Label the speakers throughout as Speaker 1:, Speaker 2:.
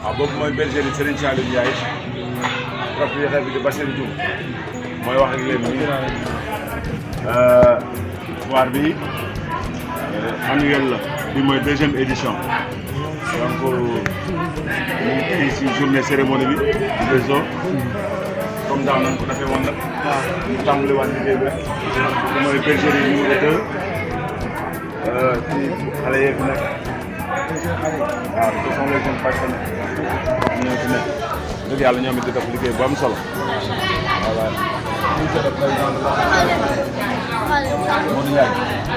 Speaker 1: waaw boobu mooy bergerie Serigne Saliou Ndiaye propriétaire bi di Bassirou Diouf mooy wax ak leen nii foire bi annuel la bi mooy 2e édition donc ñu ngi si journée cérémonie bi des eaux comme daaw nañ ko defee woon nag ñu tàmbaliwaat liggéey bi rek bi mooy bergerie numéro 2 ci xale yeeg nekk waaw ce sont les jeunes passionnés ñoo fi nekk dëgg yàlla ñoom it di def liggéey bu am solo voilà. monsieur le président de la Modou Ndiaye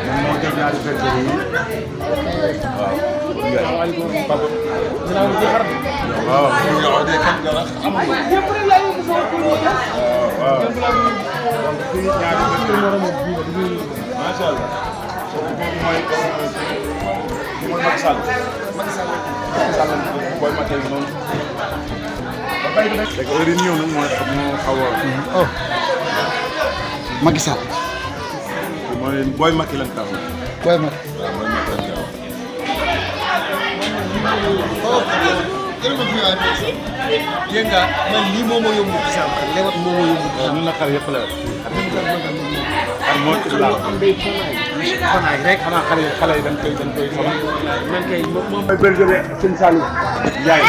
Speaker 1: moom moo jël ñaari bergerie yi waaw Modou Ndiaye papa waaw waaw donc fii ñaari bergerie macha allah moom mooy Macky Sall booy Macky noonu rek heure yi ñëw nag moo xaw a
Speaker 2: Macky Sall
Speaker 1: mooy booy Macky lañ taw
Speaker 2: booy Macky
Speaker 1: waaw booy Macky lañ taw
Speaker 2: dégg nga man lii moo ma yóbbu ci sama xel lewat moo ma yóbbu ci
Speaker 1: ñun la xar yëpp la xar moo ci laal
Speaker 2: xanaay rek
Speaker 1: xanaa xale yi dañ koy xamal
Speaker 2: man kay moom
Speaker 1: mooy bergerie Sëñ Saliou Ndiaye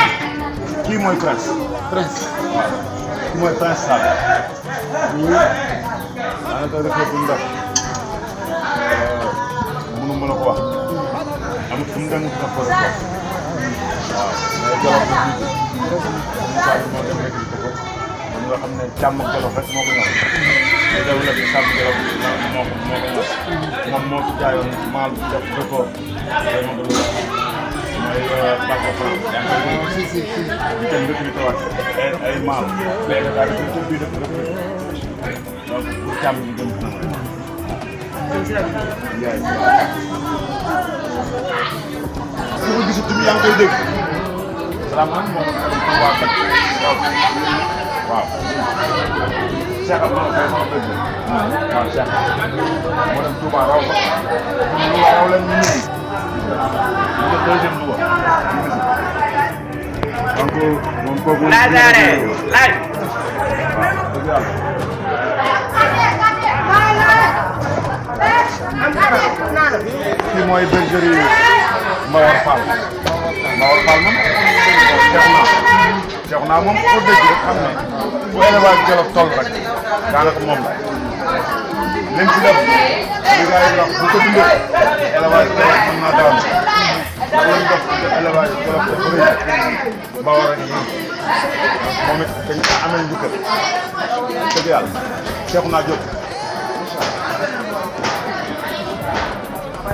Speaker 1: kii mooy Prince
Speaker 2: Prince
Speaker 1: waaw kii mooy Prince Sall ñii daanaka refet bu mu def mënu ma la ko wax amul fu mu dem nga ko rek waaw mais Jolof la jiitu moo dem rek ko ko moom nga xam ne càmm ak Jolof rek moo ko ñor mais déwén bi sàmm Jolof moo ko ñor moom moo fi jaayoon maal def record day ma ko mooy Bako Franc yaa ngi koy
Speaker 2: si si si
Speaker 1: kenn recruté waat ay maal mais daal di ko bii def recruté donc pour càmm gi gën ko yaay su ko gisut tamit yaa ngi koy dégg salaamaaleykum moom ak waa Kat waaw Cheikh Abdoulaye Faye sama dëgg waaw Cheikh moo dem Touba raw ko ñu raw leen ñu ñibbi ñu def deuxième Louga donc moom kooku laaj waaw dëgg yàlla kii mooy bergerie Mbawar Fall Mbawar Fall moom Cheikh naa moom ko dégg rek xam ne bu élevage Jolof toll rek daanaka moom la lim ci def li gars yi wax bu ko dundee élevage Jolof mën naa daanu ndax lañ def élevage Jolof dafa rëy Mbawar ak yii moom it dañ ko amee njukkal dëgg yàlla Cheikh naa jóg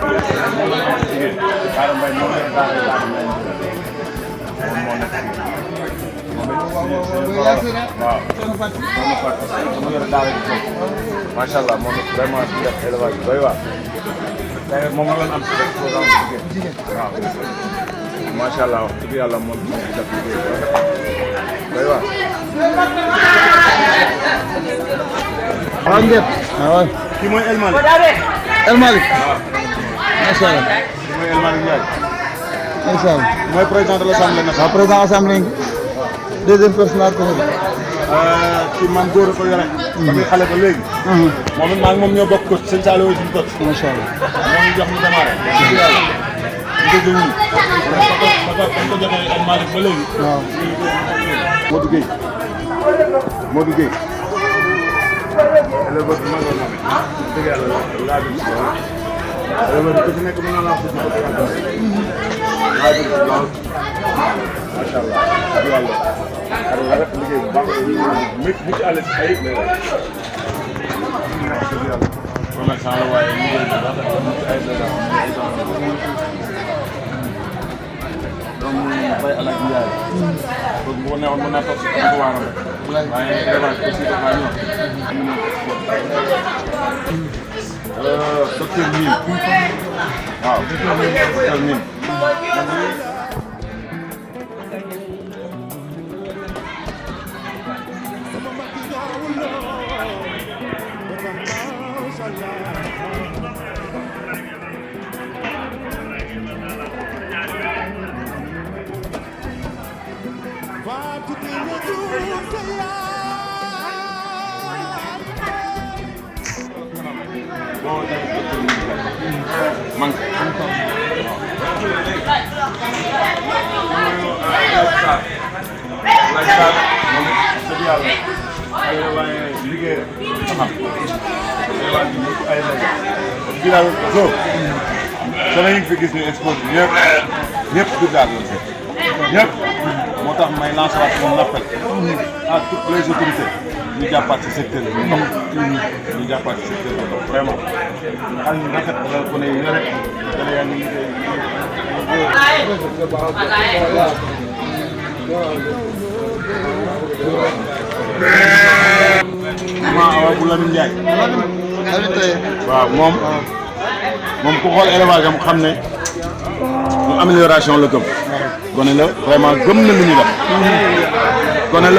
Speaker 1: jigéen Baara Mbaye moom la Baara Mbaye moom moo nekk fii waaw mu yor daara ji foofu macha allah moom it vraiment di def élevage bi doy waar tey moom la am si rek programme jigéen waaw macha allah wax dëgg yàlla moom di def liggéey doy waar
Speaker 2: waaw Ndep waaw
Speaker 1: kii mooy El Malick
Speaker 2: El Malick
Speaker 1: waaw
Speaker 2: macha allah
Speaker 1: kii mooy El Malick Ndiaye
Speaker 2: macha allah
Speaker 1: mooy président de l'Assemblée nationale
Speaker 2: waaw président assemblée deuxième personnalité
Speaker 1: ci man góor a ko yore ba muy xale ba léegi moom it maa ngi moom ñoo bokk coach Sëñ Saliou suñu coach
Speaker 2: macha allah
Speaker 1: moo ñu jox ñu démarré dëgg yàlla ñu dégg wuñu bañ ko joxee El Malick ba léegi
Speaker 2: waaw
Speaker 1: Modou Gueye Modou Gueye éleveur bi mag la dëgg yàlla laa dem si loolu éleveur bi ku ci nekk mën naa laa ko ci laa dem si loolu macha allah dëgg yàlla xar la rek liggéey bu baax mi ci àll si ayib lay wax dëgg yàlla commerçant la waaye liggéey bu baax mi ci ayib lay wax donc Baye Alaaji Ndiaye donc bu ko neexoon mën naa toog si ko waaram rek waaye élevage aussi dafa ñor docteur Mine waaw docteur Mine fi gis ni expose ñëpp du daal ñëpp moo tax may lancer waat mon appel à toutes les autorités ñu jàppaat ci secteur bi ñu jàppaat ci secteur bi vraiment xal ñu rafet la ko ne yore dana yaa ngi Awa bu Lamine Ndiaye waaw moom ku xool élevage am xam ne amélioration la gëm gone la vraiment gëm na lu ñu def gone la